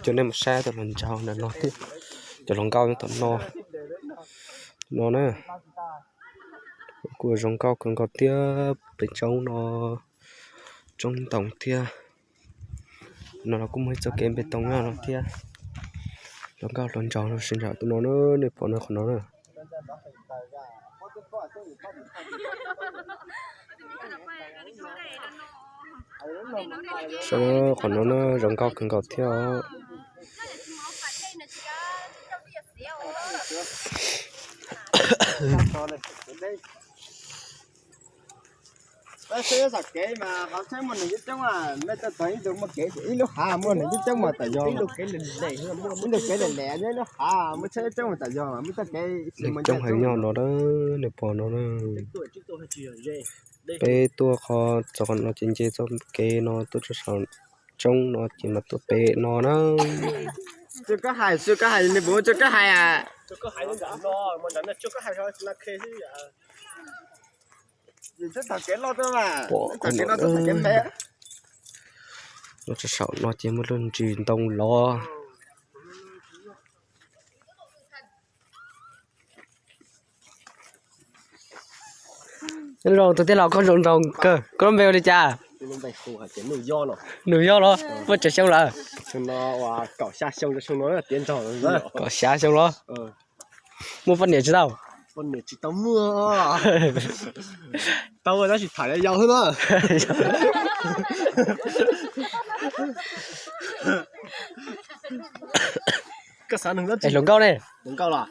Coj nej mus saib tau los ntsaum ntawm no thiab. Cov hluas nkauj nyob tom no, no na. Kuj zoo nkauj kawg nkaus thiab. Pem roob no, roob ntoos thiab. No los kuj muaj ib txoj kev npe toos nyob no thiab. Hluas nkauj hluas nraug no sawv ntsug tom no na, nej pom no qhov no na. Saib qhov no na, zoo nkauj kawg nkaus thiab os. Saib xyov kev mas qhov tsheb muaj neeg coob coob, nej tuaj txog ib tug muaj kev ib lub hav muaj neeg coob coob mas tam yog ib lub kev lem lem, ib lub kev lem lem nyob ib lub hav muaj tsheb coob coob mas tam yog muaj txoj kev neeg coob heev nyob no na, nej pom no na. Peb tuaj qhov txog qhov no ces nce txoj kev no tuaj txog saum roob no ces mas tuaj pem no na. Tsuas koj hais, tsuas koj hais, nws puas tsuas koj hais a? Pom qhov no, tuaj txog saum no ces muaj lub ntsis ntoo los. Zoo tus tij laug, koj zoo nraug kawg, koj lub npe hu li cas? Nws yog los, muaj tsawg xyoo lawm? Kaum xya xyoo los? Muaj poj niam tsis tau? Poj niam tsis tau muaj. Tau tab sis tham yau yau xwb na. Koj xav nug dab tsi? Hluas nkauj ne? Hluas nkauj los?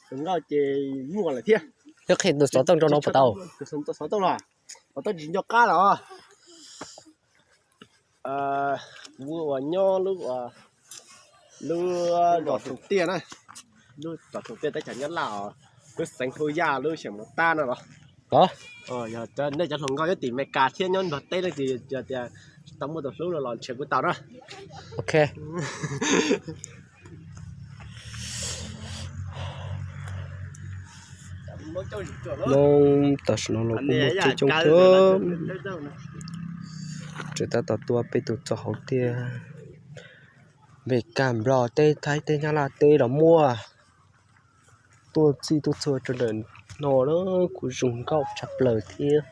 Hluas nkauj ces muaj lawm thiab. Yog qhia tus xov tooj rau no puas tau? Tus xov tooj los? Xov tooj tsis nco qab los? Kuv uas nyob lub, lub zos Thoom Tiaj na, lub zos Thoom Tiaj teb chaws Nyab Laj os, lub xeev Hwj Yaj lub xeev Mos Tab no los. Yog nej cov hluas nkauj nyob tim Meskas thiab nyob Nplog teb leej twg yog tias tsis tau muaj tus hlub los nrhiav kuv tau na. Ok. Hnub tam sim no los kuj muaj coob coob thiab. Tseem tab tom tuaj peb tus txoj hauv tiaj. Meskas, Nplog teb, Thaib teb, Nyab Laj teb los muaj. Tuaj txij tuaj txhua rau ntawm no na, kuj zoo nkauj tshaj plaws thiab.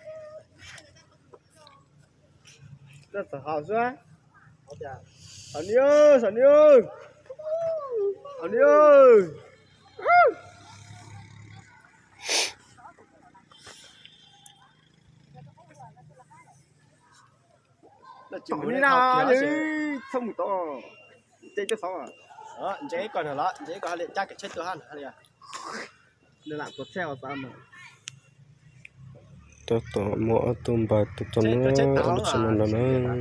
Tom li na, txhob mus tod, nce cov xov. Nce ib ko los, nce ib ko li, cab kev tsheb tuaj hab li. Tab tom muaj ob tug npawg tuaj txog na, lub tsheb no ntag na.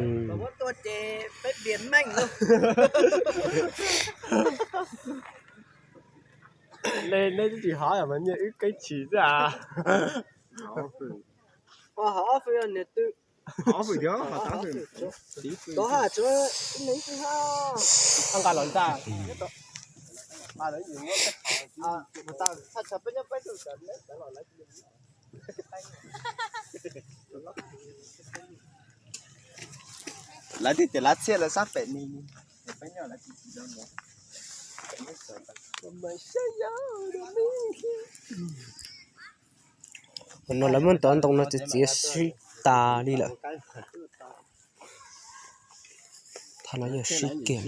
Nej twb tsis hov mas nyiaj wb keeb chim xwb a. Nqa los ntag. Lawv tias lawv txhiaj lawv sab pem ni. Hauv no lawv muab ntov ntoo no txiav txiav sib tas li lawm. Thaum no yog sib kiag.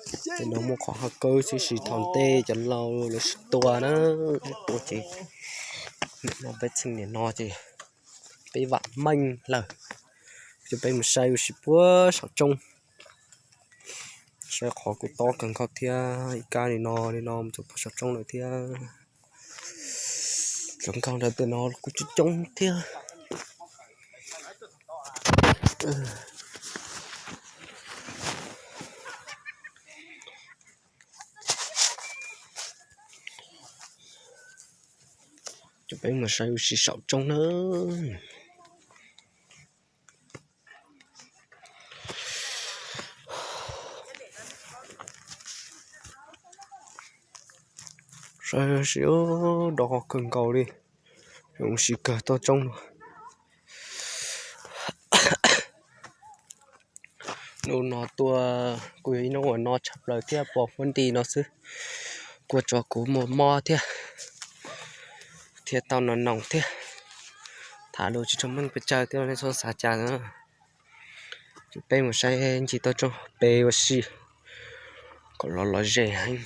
Ces no muaj qhov hauv kawb xwb, sis thaum ntej cov laus lawv sib tua na, tua ces nim no peb txheej nim no ces peb vam meej lawm. Ces peb mus saib ua si puag saum roob. Saib qhov kuj tob kawg nkaus thiab, ib kab li no li no mus txog puag saum roob lawm thiab. Cov nkauj ntawd tej no kuj coob coob thiab. Ces peb mus saib ua si saum roob na. Saib, do qhov kawg nkaus li, zoo siab kawg toj roob no. Hnub no tuaj kuj yog ib hnub uas no tshaj plaws thiab, pom huab nti no xwb, kuj tso kuv muaj mob thiab, thiab tau no noos thiab. Tham lus tsis tshua meej pes tsawg thiab, nej txhob xav cas na. Peb mus saib ncig toj roob pem ua si kom los los ze heev.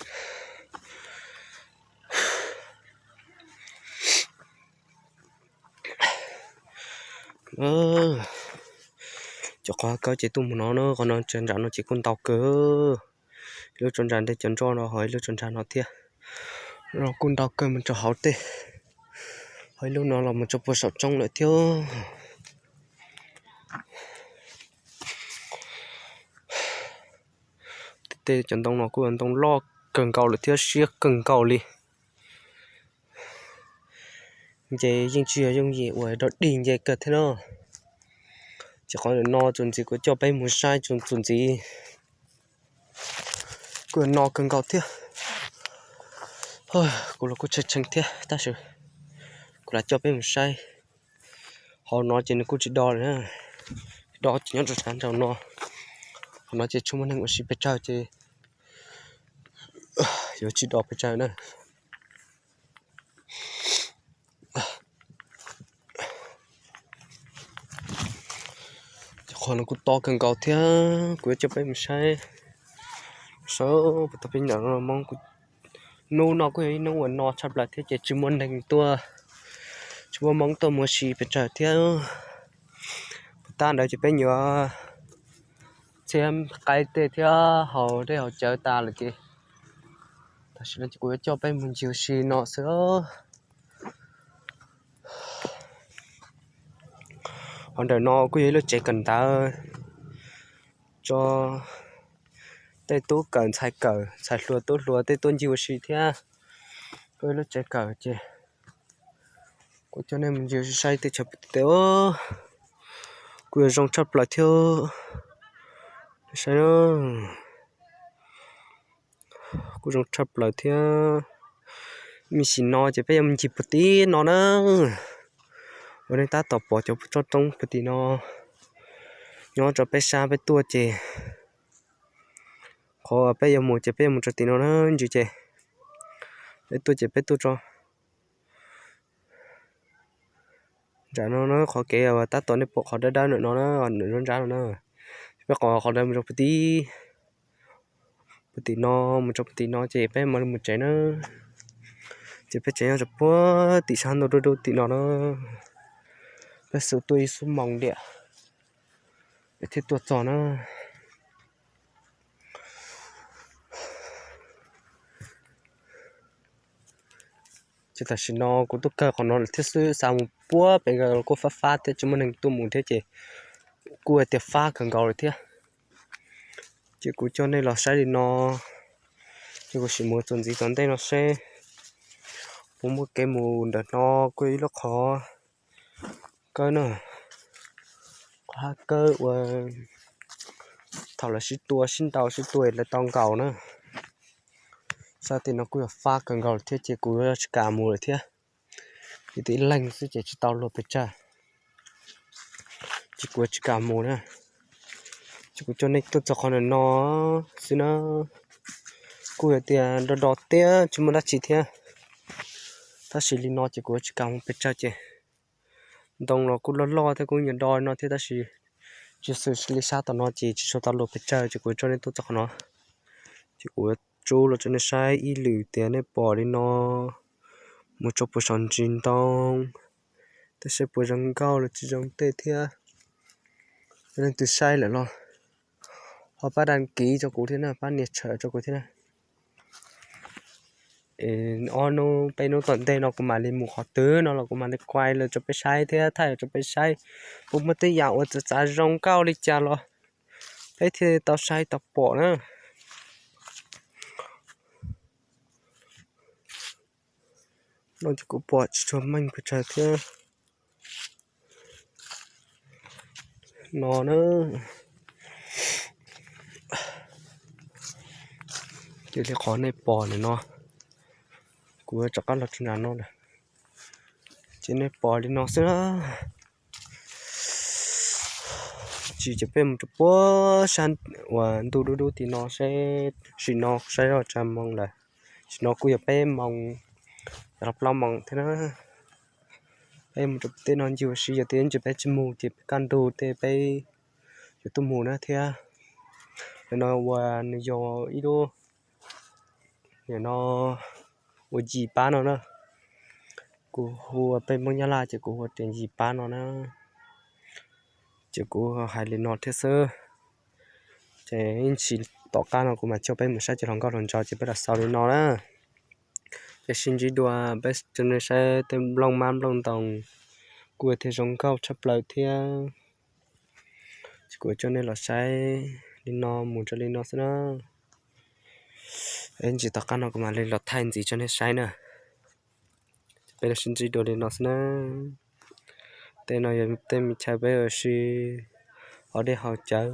Cov qhov kawg ces tuaj mus no na, qhov no tsev nram no ces kuj ntau kawg. Ib lub tso nram ntej cov nroj no, ho ib lub tso nram no thiab. Los kuj ntau kawg mus rau hauv tej, ho ib lub no los mus rau puag saum roob lawm thiab. Tej cov ntoo no kuj yog ntoo loj kawg nkaus lawm thiab siab kawg nkaus li. Nce yeej tsis yog yooj yim uas dog dig nce kawg thiab na. Ces qhov no txuas ntxiv kuv coj peb mus saib txuas ntxiv kuj yog no kawg nkaus thiab. Kuv los kuj tshee tshee thiab tab sis kuv lam coj peb mus saib. Hauv no ces nws kuj tsis do li, do ces nyob rau sab nraum no. Hauv no ces tsis muaj neeg ua si pes tsawg ces yuav tsis do pes tsawg na. Qhov no kuj tob kawg nkaus thiab, kuv yuav coj peb mus saib. Saib puas tau peb nram no Hmoob. Hnub no kuj yog ib hnub uas no tshaj plaws thiab ces tsis muaj neeg tuaj, tsis muaj Hmoob tuaj mus ua si pes tsawg thiab. Puas tab ntawd ces peb nyuam txhiab qaib tej thiab haus dej haus cawv tas lawm ces tam sim no ces kuv yuav coj peb mus ncig ua si no xwb. Qhov ntawm no kuj yog ib lub tsev kawm ntawv tso tej tub kawm ntxhais kawm, ntxhais hluas tub hluas tej tuaj ncig ua si thiab. Kuj yog lub tsev kawm ces kuv coj nej mus ncig ua si saib tej chaw puv teb, kuj yog zoo tshaj plaws thiab. Saib na, kuj zoo tshaj plaws thiab. Ib me sim no ces peb yuav mus ncig puag tim no na, uas nej tab tom pom cov toj roob puag tim no. Nyob rau peb sab peb tuaj ces, qhov peb yuav mus ces peb yuav mus rau tim no na, ntsis ces peb tuaj ces peb tuaj tso. Nram no na, qhov kev uas tab tom nej pom qhov dawb dawb ntawm no na, nram no na, peb qhov qhov ntawd mus rau puag tim, puag tim no, mus rau puag tim no ces peb mam li mus tsev na. Ces peb tsev nyob rau puag tim sab ntuj dub dub tim no na. Peb xub tuaj ib xuab moos diam peb thiaj tuaj txog na. Ces tam sim no kuv tuaj kawg qhov no lawm thiab xwb, xa mus puag pem kuj fab fab thiab tsis muaj neeg tuaj mus thiab ces kuj tias fab kawg nkaus lawm thiab. Ces kuv coj nej los saib li no, ces kuv sim mus txuas ntxiv tom ntej no seb puas muaj kev mus ntawm no. Kuj yog ib lub qhov kawb na, qhov hav kawb uas thaum lawv sib tua sib ntaus sib tua lawv tau nkaus na. Sab tim no kuj yog fab kawg nkaus lawm thiab ces kuv yuav tsis kam mus lawm thiab. Vim tias ib leeg xwb ces tsis tau luag pes tsawg, ces kuv yuav tsis kam mus na. Ces kuv coj nej tuaj txog qhov ntawm no xwb na. Kuj yog tias do do tiab tsis muaj dab tsi thiab, tab sis li no ces kuv yuav tsis kam mus pes tsawg ces ntoo los kuj loj loj thiab kuj nyiam do no thiab tab sis tsis xwm li sab tom no ces tsis tshua tau luag pes tsawg ces kuv coj nej tuaj txog qhov no. Ces kuv yuav tso los rau nej saib ib lwm tias nej pom li no mus rau puag saum ntsis ntoo, tab sis puas zoo nkauj los tsis zoo tej thiab. Leej twg saib lawm los ho pab đăng ký rau kuv thiab na, pab nias tshawm rau kuv thiab na. Ob hnub peb hnub tom ntej no kuv mam li mus qhov twg no los kuv mam li quay los rau peb saib thiab thaij los rau peb saib puas muaj tej yam uas txav txav zoo nkauj li cas los peb thiaj tau saib tau pom na. No ces kuv pom tsis tshua meej pes tsawg thiab no na. Cia li qhov nej pom ntawm no, Kuv rov qab los txog nram no lawm, ces nej pom li no xwb na. Tsis ces peb mus rau puag sab uas ntuj dub dub tim no seb, sim no saib zoj tsawg moos lawm. Sim no kuj yog peb moos, yog plaub moos thiab na. Peb mus rau tej no ncig ua si, yog tias ntsis peb tsis mus ces peb kaj ntug tej peb yuav tuaj mus na thiab. Nim no uas nws yog ib lub, nim no ua yim pab no na. Kuv hu ua peb Hmoob Nyab Laj ces kuv hu ua tias yim pab no na. Ces kuv hais li no thiab xwb. Ces ib ntsis tom qab no kuv mam coj peb mus saib cov hluas nkauj hluas nraug ces peb los xaus li no na. Ces sib ntsib dua, peb coj nej saib tej nplooj mab nplooj ntoos kuj thiaj zoo nkauj tshaj plaws thiab. Ces kuv coj nej los saib li no mus rau li no xwb na. Ib ntsis tom qab no kuv mam li los thaij ntxiv rau nej saib na. Peb los sib ntsib dua li no xwb na. Tej no yog tej me chaw peb ua si haus dej haus cawv.